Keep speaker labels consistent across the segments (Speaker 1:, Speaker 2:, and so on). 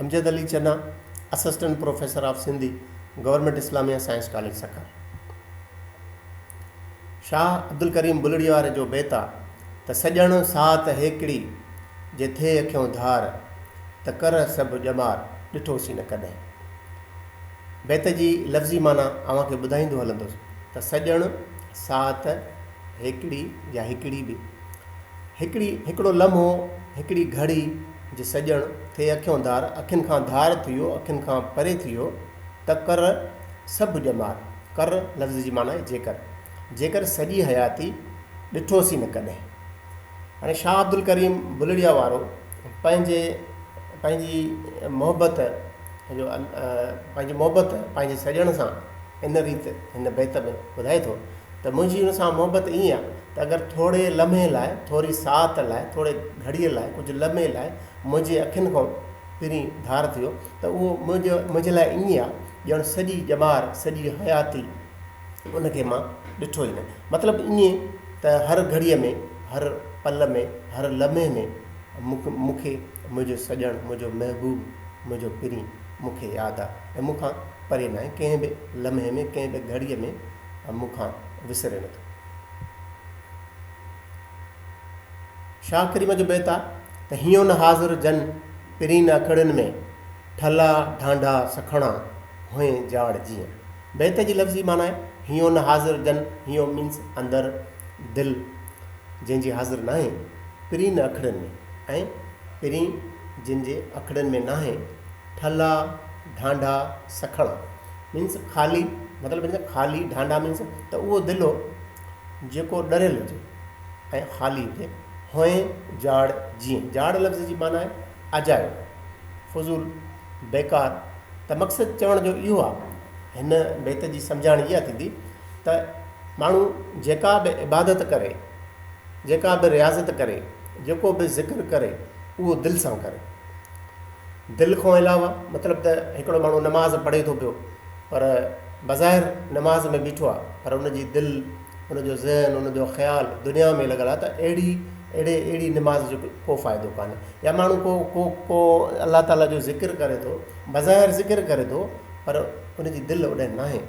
Speaker 1: Amjad Ali Channa, assistant professor of Sindhi, government Islamia science college Sukkur. Shah Abdul Karim Bulri واري جو بيت آ ته سڄڻ ساعت هيڪڙي، جي ٿئي اکيون ڌار، ته ڪر سڀ ڄمار، ڏٺوسين نه ڪڏهن. بيت جي لفظي معنيٰ اوهان کي ٻڌائيندو هلندس ته سڄڻ ساعت هيڪڙي يا هڪڙي به، هڪڙي، هڪڙو لمحو، هڪڙي گهڙي، جي سڄڻ ٿئي اکيون ڌار، اکين کان ڌار ٿي ويو، اکين کان پري ٿي ويو، ته ڪر سڀ ڄمار، ڪر لفظ جي معنيٰ آهي جيڪر، جيڪر سڄي حياتي ڏٺوسين نه ڪڏهن. هاڻي شاهه عبدالڪريم بلڙيا وارو پنهنجي پنهنجي محبت جو پنهنجي محبت پنهنجي سڄڻ سان ان ريت هن بيت ۾ ٻڌائي ٿو ته منهنجي ان سان محبت ائين آهي ته اگر ٿوري لمحي لاء، ٿوري ساعت لاء، ٿوري گهڙيء لاء، ڪجهه لمحي لاء منهنجي اکين کان پرين ڌار ٿيو ته اهو منهنجو منهنجي لاء ائين آهي ڄڻ سڄي ڄمار، سڄي حياتي ان کي مان ڏٺو ئي نه. مطلب ائين ته هر گهڙيء ۾، هر پل ۾، هر لمحي ۾ مون کي منهنجو سڄڻ، منهنجو محبوب، منهنجو پرين مون کي ياد آهي ۽ مون کان پري ناهي، ڪنهن به لمحي ۾، ڪنهن به گهڙيء ۾ مون کان وسري نٿو. شاهه ڪريم جو بيت آ ته هينئون نه حاضر جن پرين اکڙين ۾، ٺلها ڍانڍا سکڻا هئين جاڙ جيئن. بيت جي لفظي معنيٰ آهي هينئون نه حاضر جن، هينئون مينس اندر، دل، جنهن جي حاضر ناهي، پرين اکڙين ۾، ۽ پرين جن جي اکڙين ۾ ناهي، ٺلها ڍانڍا سکڻا مينس خالي، مطلب هن جا خالي ڍانڍا مينس ته اهو دل هو جيڪو ڏريل هجي ۽ خالي هجي، هئين جاڙ جيئن، جاڙ لفظ جي معنيٰ آهي اجايو، فضول، بيڪار، ته مقصد چوڻ جو اهو آهي، هن بيت جي سمجهاڻي اها ٿيندي ته ماڻهو جيڪا به عبادت ڪري، جيڪا به رياضت ڪري، جيڪو به ذڪر ڪري، اهو دل سان ڪري. دل کان علاوه مطلب ته هڪڙو ماڻهو نماز پڙهي ٿو پيو پر بظاهر نماز ۾ بيٺو آهي پر ان جي دل، ان جو ذهن، ان جو خيال دنيا ۾ لڳل آهي ته اهڙي اهڙي اهڙي نماز جو ڪو فائدو ڪانهي يا ماڻهو ڪو ڪو ڪو الله تعاليٰ جو ذڪر ڪري ٿو بظاهر ذڪر ڪري ٿو پر ان جي دل اوڏانهن ناهي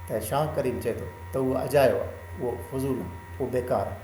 Speaker 1: ته شاهه ڪريم چئي ٿو ته اهو اجايو آهي، اهو فضول آهي، اهو بيڪار آهي.